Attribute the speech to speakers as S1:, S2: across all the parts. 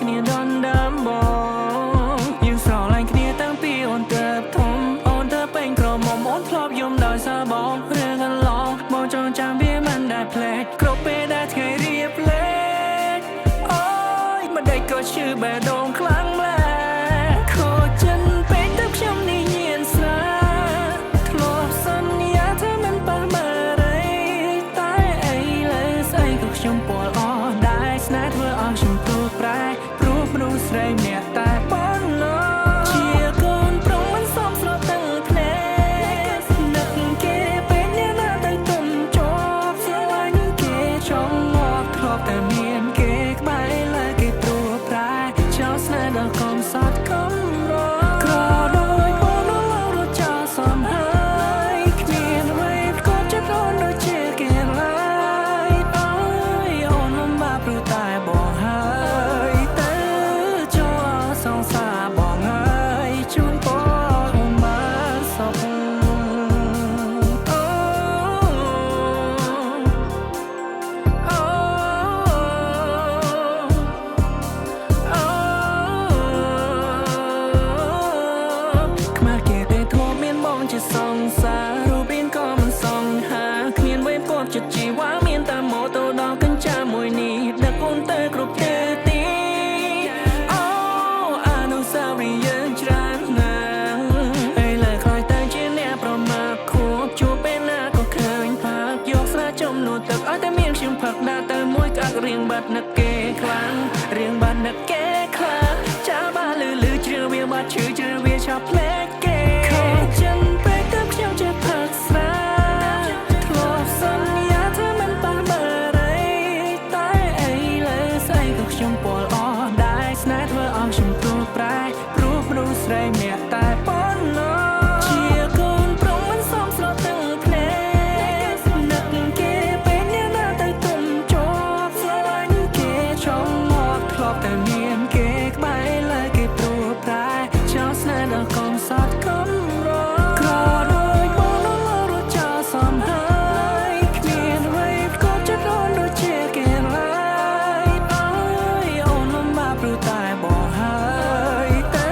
S1: គ្នាដណ្ដើមបងយើងស្រឡាញ់គ្នាតាំងពីអូនទៅធំអូនទៅពេញក្រមុំអូនធ្លាប់យំដោយសារបងរឿងកន្លងបងចងចាំវាមិនដែលភ្លេចគ្រប់ពេលដែលថ្ងៃរៀបលេចអូយមិនដេចក៏ឈឺបេះដូងខ្លាំងម្ល៉េះខូចចិនពេកទៅខ្ញុំនេះញៀនស្រាធ្លាប់សន្យាថាមិនប៉ះបារីតែអីលើស្អីក៏ខ្ញុំពាល់អស់ដែរស្នេហ៍ធ្វើឲ្យខ្ញុំទូប្រែព្រោះមនុស្សស្រីម្នាក់តែប៉ុណ្ណោះជាកូនប្រុសមិនសមស្របទាំងភ្នែកនឹកគេពេលអ្នកណាទៅទុំជាប់ស្រឡាញ់គេចង់ងាប់ធ្លាប់តែមានគេក្បែរលើគេព្រួប្រែចោលស្នេហ៍ដល់កំសត់កំរក្រដោយបងនោះឡើងរត់ចោលសំហើយគ្មានអ្វីក៏ចិត្តអូនដូចជាគេឡើយអើយអូនលំបាកព្រោះតែបងហើយទៅចូលសង្សារបងហើយជូនពរអូនបានសុខអូអូអូខ្មាស់គេទេធ្លាប់មានបងជាសង្សាររូបរាងក៏មិនសង្ហាគ្មានវេផ្គប់ចិត្តជីវ៉ាមានតែម៉ូតូដល់កញ្ចាមួយនេះដឹកអូនទៅគ្រប់ទិសទីអូអនុស្សាវរីយ៍យើងច្រើនណាស់ឥឡូវខ្លាចតែជាអ្នកប្រមាថខួបជួបពេលណាក៏ឃើញផាកយកស្រាចំនួនទឹកឲ្យតែមានខ្ញុំផឹកដាក់ទៅមួយក្អាក់រៀងបាត់នឹកគេខ្លាំងរៀងបាត់នឹកគេខ្លាំងចាបាលឺលឺជ្រឿវាបាត់ឈឺជ្រឿវាឆាប់ភ្លេចគេខូចចិនពេកទៅខ្ញុំចេះផឹកស្រាធ្លាប់សន្យាថាមិនប៉ះបារីតែអីលើស្អីក៏ខ្ញុំពាល់អស់ដែរស្នេហ៍ធ្វើឲ្យខ្ញុំទូប្រែព្រោះមនុស្សស្រីម្នាក់តែប៉ុណ្ណោះជាកូនប្រុសមិនសមស្របទាំងភ្នែកនឹកគេពេលអ្នកណាទៅទុំជាប់ស្រឡាញ់គេចង់មកធ្លាប់តែមានគេក្បែរលើគេព្រួប្រែចោលស្នេហ៍ដល់កំសត់កំរក្រដោយបងនោះឡើងរត់ចោលសំហើយគ្មានអ្វីក៏ចិត្តអូនដូចជាគេឡើយអើយអូនលំបាកព្រោះតែបងហើយទៅ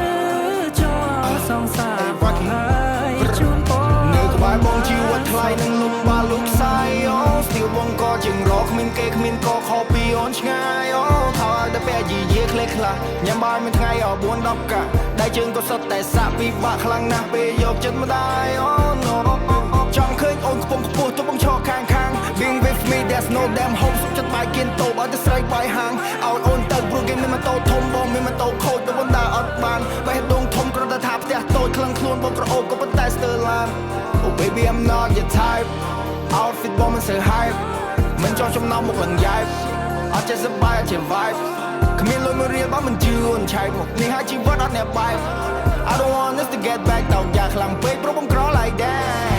S1: ចូលសង្សារបងហើយជូនពរ
S2: នៅក្បែរបងជីវិតថ្លៃនឹងលំបាកលោកខ្សែអូស្ទៀវបងក៏ជាងរកគ្មានគេគ្មានកខពីអូនឆ្ងាយអូខោឲ្យតែពាក់យីយាក្លេខ្លះញ៉ាំបាយមួយថ្ងៃអ4 10កាក់ដៃជើងក៏សុទ្ធតែសាក់ពិបាកខ្លាំងណាស់ពេលយកចិត្តម្ដាយអូ no ចង់ឃើញអូនខ្ពង់ខ្ពស់ទោះបងឈរខាងខាង Being with me, there's no damn hope សុខចិត្តបាយគៀនតូបឲ្យតែស្រីបាយហាងឲ្យអូនទៅព្រោះគេមានម៉ូតូធំបងមានម៉ូតូខូចទៅបណ្ដាអត់បានបេះដូងធំគ្រាន់តែថាផ្ទះតូចក្លឹងខ្លួនបងក្រអូបក៏ប៉ុន្តែស្ទើរឡាន Oh baby, I'm not your type. Outfit បងមិនសូវ hype មិនចង់ចំណោមមុខឡើងយ៉ែបអត់ចេះសប្បាយអត់ចេះ vibe គ្មានលុយមួយរៀលបងមិនជឿអូនឆែកមកនេះហើយជីវិតអត់អ្នកបែប I don't want us to get back តោកយ៉ាខ្លាំងពេកព្រោះបងក្រ like that.